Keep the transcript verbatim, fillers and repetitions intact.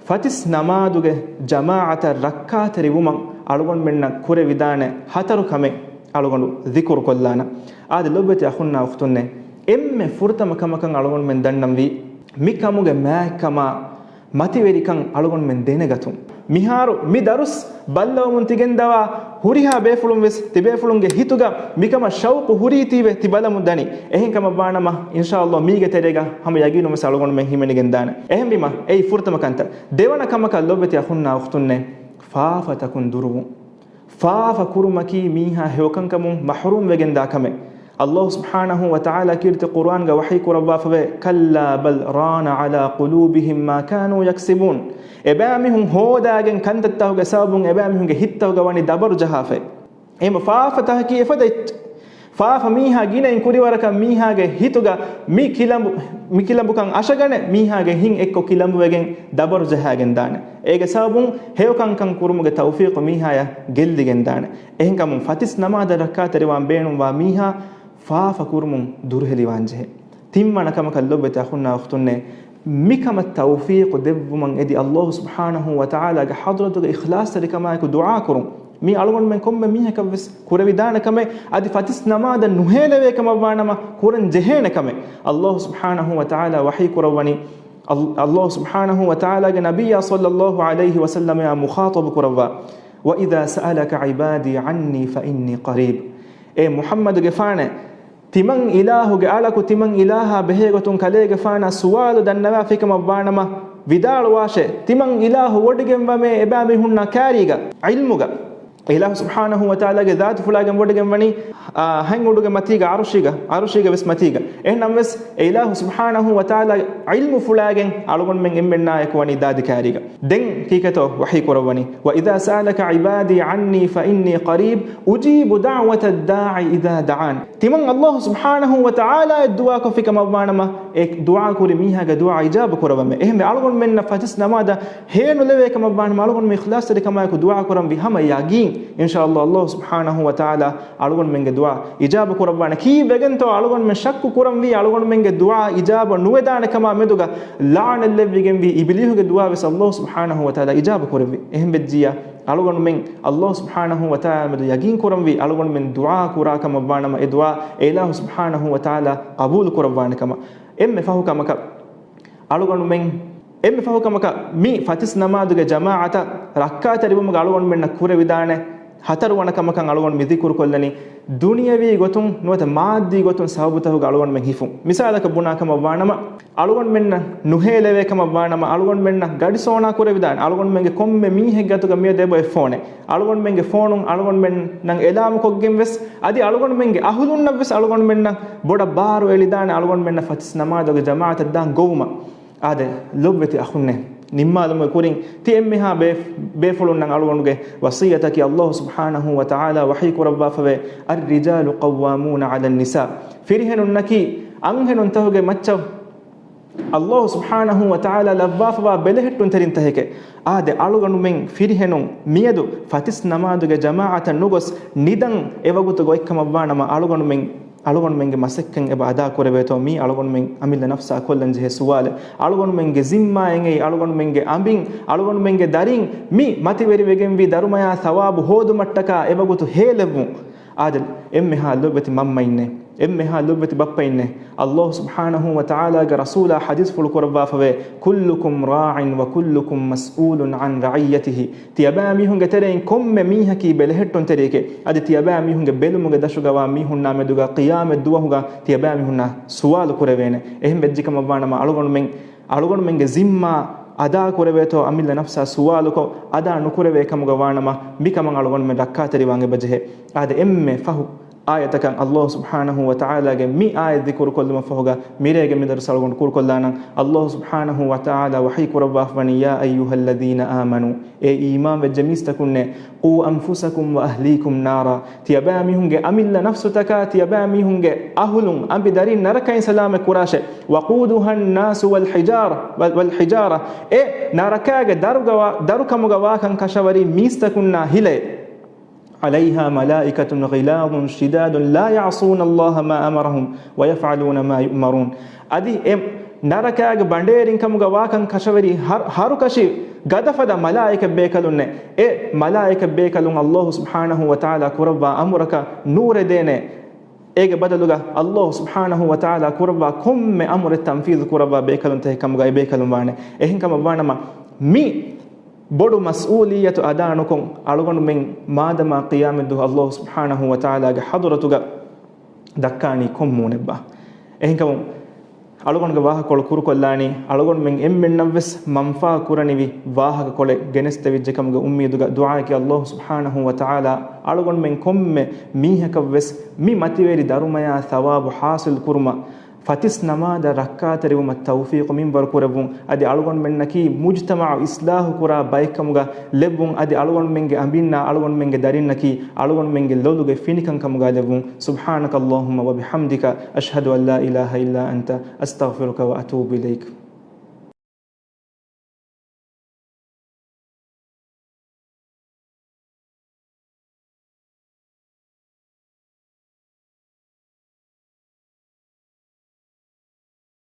ފަތިސް ނަމާދުގެ ޖަމާޢަތަށް ރައްކާތެރިވުމަށް އަޅުގަނޑުމެންނަށް ކުރެވިދާނެ ހަތަރު ކަމެއް އަޅުގަނޑު ޛިކުރު ކޮށްލާނަން. އާދެ، ލޮބުވެތި އަޚުންނާ އުޚްތުންނޭ، އެންމެ ފުރަތަމަ ކަމަކަށް އަޅުގަނޑުމެން ދަންނަންވީ މި ކަމުގެ މާތްކަމާ މަތިވެރިކަން އަޅުގަނޑުމެން ދެނެގަތުން. މިހާރު މި ދަރުސް ބައްލަވަމުން ތިގެންދަވާ ހުރިހާ ބޭފުޅުން ވެސް ތިބޭފުޅުންގެ ހިތުގަ މިކަމަށް ޝައުޤު ހުރީތީވެ ތި ބަލަމުން ދަނީ. އެހެން ކަމަށް ވާނަމަ، އިންޝާﷲ މީގެ ތެރޭގަ ހަމަ ޔަގީނުން ވެސް އަޅުގަނޑުމެން ހިމެނިގެން ދާނެ. އެހެންވީމަ، އެއީ ފުރަތަމަ ކަންތައް. ދެވަނަ ކަމަކަށް ލޮބުވެތި އަޚުންނާ އުޚްތުންނޭ، ފާފަތަކުން ދުރުވުން. ފާފަ ކުރުމަކީ މީހާ ހެޔޮކަންކަމުން މަޙްރޫމް ވެގެންދާ ކަމެއް. ﷲ ސުބްޙާނަހޫ ވަތަޢާލާ ކީރިތި ޤުރްއާންގަ ވަޙީ ކުރައްވާފަވޭ، كَلَّا بَلْ رَانَ عَلَىٰ قُلُوبِهِمْ مَا كَانُوا يَكْسِبُونَ. އެބައިމީހުން ހޯދާގެން ކަންތައްތަކުގެ ސަބަބުން އެބައިމީހުންގެ ހިތްތަކުގަ ވަނީ ދަބަރު ޖަހާފައި. އެހެން ފާފަތަކަކީ އެފަދަ އެއްޗެއް. ފާފަ މީހާ ގިނައިން ކުރިވަރަކަށް މީހާގެ ހިތުގަ މި ކިލަނބު، މި ކިލަނބުކަން އަށަގަނޑެއް މީހާގެ ހިތް އެއްކޮށް ކިލަނބުވެގެން ދަބަރު ޖަހާގެން ދާނެ. އޭގެ ސަބަބުން ހެޔޮކަންކަން ކުރުމުގެ ތައުފީޤު މީހާޔަށް ގެއްލިގެން ދާނެ. އެހެންކަމުން ފަތިސް ނަމާދަށް ރައްކާތެރިވާން ބޭނުންވާ މީހާ ފާފަ ކުރުމުން ދުރުހެލިވާންޖެހޭ. ތިންވަނަ ކަމަކަށް ލޮބުވެތި އަޚުންނާ އުޚްތުންނޭ، މިކަމަށް ތައުފީޤު ދެއްވުމަށް އެދި ﷲ ސުބްޙާނަހޫ ވަތަޢާލާގެ ޙަޟްރަތުގަ އިޚްލާޞްތެރިކަމާއެކު ދުޢާ ކުރުން. މީ އަޅުގަނޑުމެން ކޮންމެ މީހަކަށްވެސް ކުރެވިދާނެ ކަމެއް، އަދި ފަތިސް ނަމާދަށް ނުހޭލެވޭ ކަމަށްވާނަމަ ކުރަން ޖެހޭނެ ކަމެއް. ﷲ ސުބްޙާނަހޫ ވަތަޢާލާ ވަޙީ ކުރައްވަނީ، ﷲ، ﷲ ސުބްޙާނަހޫ ވަތަޢާލާގެ ނަބިއްޔާ ޞައްލައްލާހު ޢަލައިހި ވަސައްލަމައާ މުޚާޠަބު ކުރައްވާ، وَإِذَا سَأَلَكَ عِبَادِي عَنِّي فَإِنِّي قَرِيبٌ. އޭ މުޙައްމަދުގެފާނޭ، ތިމަން އިލާހުގެ އަޅަކު ތިމަން އިލާހާ ބެހޭގޮތުން ކަލޭގެފާނާ ސުވާލު ދަންނަވާފިކަމަށްވާނަމަ، ވިދާޅުވާށޭ، ތިމަން އިލާހު ވޮޑިގެންވަމޭ އެބައިމީހުންނާ ކާރީގަ، ޢިލްމުގަ. އިލާހު ސުބްޙާނަހޫ ވަތަޢާލާގެ ޛާތުފުޅާގެން ވޮޑިގެންވަނީ، އާ، ހަތް އުޑުގެ މަތީގަ، ޢަރުޝީގަ، ޢަރުޝީގަ ވެސް މަތީގަ. އެހެންނަމަވެސް، އެ އިލާހު ސުބްޙާނަހޫ ވަތަޢާލާ ޢިލްމުފުޅާގެން އަޅުގަނޑުމެން އެންމެންނާއެކު ވަނީ ދާދި ކާރީގަ. ދެން ކީކޭތޯ ވަޙީ ކުރައްވަނީ؟ وَإِذَا سَأَلَكَ عِبَادِي عَنِّي فَإِنِّي قَرِيبٌ أُجِيبُ دَعْوَةَ الدَّاعِ إِذَا دَعَانِ. ތިމަން ﷲ ސުބްޙާނަހޫ ވަތަޢާލާއަށް ދުޢާކޮށްފިކަމަށްވާނަމަ، އެ ދުޢާ ކުރި މީހާގެ ދުޢާ އިޖާބަ ކުރައްވަމޭ. އެހެންވެ، އަޅުގަނޑުމެންނަށް ފަތިސް ނަމާދަށް ހޭނުލެވޭ ކަމަށްވާނަމަ، އަޅުގަނޑުމެން އިޚްލާޞްތެރިކަމާއެކު ދުޢާ ކުރަންވީ ހަމަ ޔަގީން. އިންޝާﷲ، ﷲ ސުބްޙާނަހޫ ވަތަޢާލާ އަޅުގަނޑުމެންގެ ދުޢާ އިޖާބަ ކުރައްވާނެ. ކީއްވެގެންތޯ އަޅުގަނޑުމެން ޝައްކު ކުރަންވީ އަޅުގަނޑުމެންގެ ދުޢާ އިޖާބަ ނުވެދާނެ ކަމާ މެދުގަ ލަޢުނަތް ލެއްވިގެންވީ އިބިލީހުގެ ދުޢާ ވެސް ﷲ ސުބްޙާނަހޫ ވަތަޢާލާ އިޖާބަ ކުރެއްވި. އެހެން ވެއްޖިއްޔާ، އަޅުގަނޑުމެން ﷲ ސުބްޙާނަހޫ ވަތަޢާލާ މެދު ޔަގީން ކުރަންވީ އަޅުގަނޑުމެން ދުޢާ ކުރާ ކަމަށްވާނަމަ، އެ ދުޢާ އެ އިލާހު ސުބްޙާނަހޫ ވަތަޢާލާ ޤަބޫލު ކުރައްވާނެ ކަމަށް. އެންމެ ފަހު ކަމަކަށް އަޅުގަނޑުމެން، އެންމެ ފަހު ކަމަކަށް މި ފަތިސް ނަމާދުގެ ޖަމާޢަތަށް ރައްކާތެރިވުމުގަ އަޅުގަނޑުމެންނަށް ކުރެވިދާނެ ހަތަރުވަނަ ކަމަކަށް އަޅުގަނޑު މި ޛިކުރު ކޮށްލަނީ، ދުނިޔަވީ ގޮތުން ނުވަތަ މާއްދީ ގޮތުން ސަބަބުތަކުގަ އަޅުގަނޑުމެން ހިފުން. މިސާލަކަށް ބުނާ ކަމަށް ވާނަމަ، އަޅުގަނޑުމެންނަށް ނުހޭލެވޭ ކަމަށް ވާނަމަ، އަޅުގަނޑުމެންނަށް ގަޑި ސޯނާ ކުރެވިދާނެ، އަޅުގަނޑުމެންގެ ކޮންމެ މީހެއްގެ އަތުގަ މިއަދު އެބައޮތް ފޯނެއް. އަޅުގަނޑުމެންގެ ފޯނުން އަޅުގަނޑުމެންނަށް އެލާމު ކޮށްގެން ވެސް، އަދި އަޅުގަނޑުމެންގެ އަހުލުންނަށް ވެސް އަޅުގަނޑުމެންނަށް ބޮޑަށް ބާރު އެޅިދާނެ އަޅުގަނޑުމެންނަށް ފަތިސް ނަމާދުގެ ޖަމާޢަތަށް ދާން ގޮވުމަށް. އާދެ، ލޮބުވެތި އަޚުންނޭ، ނިންމާލުމުގެ ކުރިން ތި އެންމެހާ ބޭ-، ބޭފުޅުންނަށް އަޅުގަނޑުގެ ވަޞިއްޔަތަކީ، ﷲ ސުބްޙާނަހޫ ވަތަޢާލާ ވަޙީ ކުރައްވާފަވޭ، الرجال قوامون على النساء. ފިރިހެނުންނަކީ އަންހެނުންތަކުގެ މައްޗަށް ﷲ ސުބްޙާނަހޫ ވަތަޢާލާ ލައްވާފަވާ ބެލެހެއްޓުންތެރިންތަކެކޭ. އާދެ، އަޅުގަނޑުމެން ފިރިހެނުން މިއަދު ފަތިސް ނަމާދުގެ ޖަމާޢަތަށް ނުގޮސް ނިދަން އެވަގުތު ގޮތްކަމަށްވާނަމަ، އަޅުގަނޑުމެން، އަޅުގަނޑުމެންގެ މަސައްކަތް އެބަ އަދާ ކުރެވޭތޯ؟ މީ އަޅުގަނޑުމެން އަމިއްލަ ނަފްސާ ކޮށްލަން ޖެހޭ ސުވާލެއް. އަޅުގަނޑުމެންގެ ޒިންމާއެއް އެއީ އަޅުގަނޑުމެންގެ އަނބިން، އަޅުގަނޑުމެންގެ ދަރިން މި މަތިވެރިވެގެންވީ ދަރުމަޔާ ސަވާބު ހޯދުމަށްޓަކާ އެވަގުތު ހޭލެއްވުން. އާދެ، އެންމެހާ ލޮބުވެތި މަންމައިންނޭ، އެންމެހާ ލޮބުވެތި ބައްޕައިންނޭ، ﷲ ސުބްޙާނަހޫ ވަތަޢާލާގެ ރަސޫލާ ޙަދީޘްފުޅު ކުރައްވާފަވޭ، كلكم راع وكلكم مسؤول عن رعيته. ތިޔަބައިމީހުންގެ ތެރެއިން ކޮންމެ މީހަކީ ބެލެހެއްޓުންތެރިއެކޭ. އަދި ތިޔަބައިމީހުންގެ ބެލުމުގެ ދަށުގަވާ މީހުންނާ މެދުގަ ޤިޔާމަތް ދުވަހުގަ ތިޔަބައިމީހުންނާ ސުވާލު ކުރެވޭނެ. އެހެން ވެއްޖެކަމަށްވާނަމަ އަޅުގަނޑުމެން، އަޅުގަނޑުމެންގެ ޒިންމާ އަދާ ކުރެވޭތޯ އަމިއްލަ ނަފްސާ ސުވާލުކޮށް، އަދާ ނުކުރެވޭ ކަމުގަ ވާނަމަ، މިކަމަށް އަޅުގަނޑުމެން ރައްކާތެރިވާން އެބަޖެހޭ. އާދެ، އެންމެ ފަހު އާޔަތަކަށް ﷲ ސުބްޙާނަހޫ ވަތަޢާލާގެ މި އާޔަތް ޛިކުރު ކޮށްލުމަށް ފަހުގަ މިރޭގެ މި ދަރުސް އަޅުގަނޑު ކުރުކޮށްލާނަން. ﷲ ސުބްޙާނަހޫ ވަތަޢާލާ ވަޙީ ކުރައްވާފަވަނީ، يا أيها الذين آمنوا، އޭ އީމާންވެއްޖެ މީސްތަކުންނޭ، قوا أنفسكم وأهليكم نارا، ތިޔަބައިމީހުންގެ އަމިއްލަ ނަފްސުތަކާ، ތިޔަބައިމީހުންގެ އަހުލުން، އަނބި ދަރިން ނަރަކައިން ސަލާމަތް ކުރާށޭ. وقودها الناس والحجارة، والحجارة، އެ ނަރަކާގެ ދަރުގަ ވާ، ދަރުކަމުގަ ވާކަން ކަށަވަރީ މީސްތަކުންނާ ހިލައެއް. عليها ملائكة غلاظ شداد لا يعصون الله ما أمرهم ويفعلون ما يؤمرون. އަދި އެ ނަރަކާގެ ބަނޑޭރިންކަމުގަ ވާކަން ކަށަވަރީ ހަރު، ހަރުކަށި ގަދަފަދަ މަލާއިކަ ބޭކަލުންނެއް. އެ މަލާއިކަ ބޭކަލުން އައްލާހު ސުބްޙާނަހު ވަތަޢާލާ ކުރައްވާ އަމުރަކަށް ނޫރެދޭނެ. އޭގެ ބަދަލުގަ އައްލާހު ސުބްޙާނަހު ވަތަޢާލާ ކުރައްވާ ކޮންމެ އަމުރެއް ތަންފީޒު ކުރައްވާ ބޭކަލުންތަކެއް ކަމުގައި ބޭކަލުން ވާނެ. އެހެންކަމަށްވާނަމަ މި ބޮޑު މަސްއޫލިއްޔަތު އަދާނުކޮށް، އަޅުގަނޑުމެން މާދަމާ ޤިޔާމަތްދުވަހު އައްލާހު ސުބްޙާނަހު ވަތަޢާލާގެ ޙަޟްރަތުގަ ދައްކާނީ ކޮން މޫނެއްބާ؟ އެހެންކަމުން އަޅުގަނޑުގެ ވާހަކަކޮޅު ކުރުކޮށްލާނީ، އަޅުގަނޑުމެން އެންމެންނަށްވެސް މަންފާ ކުރަނިވި ވާހަކަކޮޅެއް ގެނެސްދެވިއްޖެކަމުގެ އުއްމީދުގަ ދުޢާއަކީ އައްލާހު ސުބްޙާނަހު ވަތަޢާލާ އަޅުގަނޑުމެން ކޮންމެ މީހަކަށްވެސް މި މަތިވެރި ދަރުމަޔާ ޘަވާބު ޙާޞިލް ކުރުމަށް ފަތިސް ނަމާދަށް ރައްކާތެރިވުމަށް ތައުފީޤު މިންވަރު ކުރެއްވުން. އަދި އަޅުގަނޑުމެންނަކީ މުޖްތަމަޢު އިޞްލާޙު ކުރާ ބައެއްކަމުގަ ލެއްވުން. އަދި އަޅުގަނޑުމެންގެ އަނބިންނާ އަޅުގަނޑުމެންގެ ދަރިންނަކީ އަޅުގަނޑުމެންގެ ލޮލުގެ ފިނިކަން ކަމުގަ ލެއްވުން. سبحانك اللهم وبحمدك، أشهد أن لا إله إلا أنت، أستغفرك وأتوب إليك.